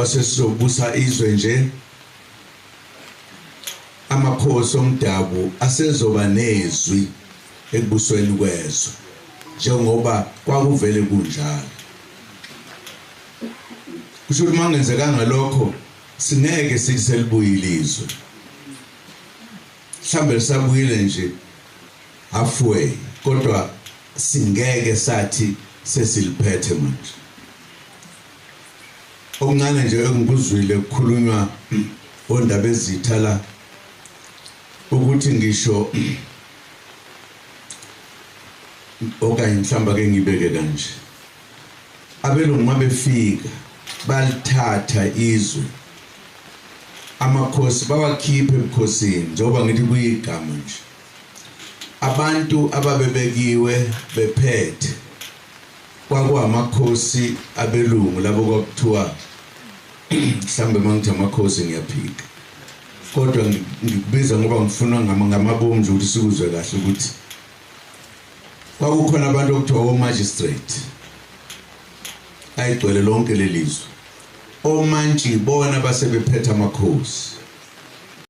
Njengoba sesizobusa izwe nje, amakhosi omdabu asezoba nezwi ekubusweni kwezwe njengoba kwakuvele kunjalo. Kusho ukuthi uma kungenzekanga lokho, singeke sithi selibuyile izwe. Mhlawumbe lisabuyile nje halfway, kodwa singeke sathi sesiliphethe manje. Okuncane nje engikuzwile kukhulunywa ondaba ezitha la, ukuthi ngisho okanye mhlawumbe ake ngibeke kanje, abelungu uma befika balithatha izwe, amakhosi bawakhiphe ebukhosini, njengoba ngithi kuyigama nje. Abantu ababebekiwe bephethe kwakuwamakhosi abelungu, labo kwakuthiwa, mhlawumbe uma ngithi amakhosi ngiyaphika, kodwa ngikubiza ngoba ngifuna ngamabomu nje ukuthi sikuzwe kahle ukuthi kwakukhona abantu okuthiwa o-magistrate ayigcwele lonke lelizwe. Omantshi ibona basebephethe amakhosi.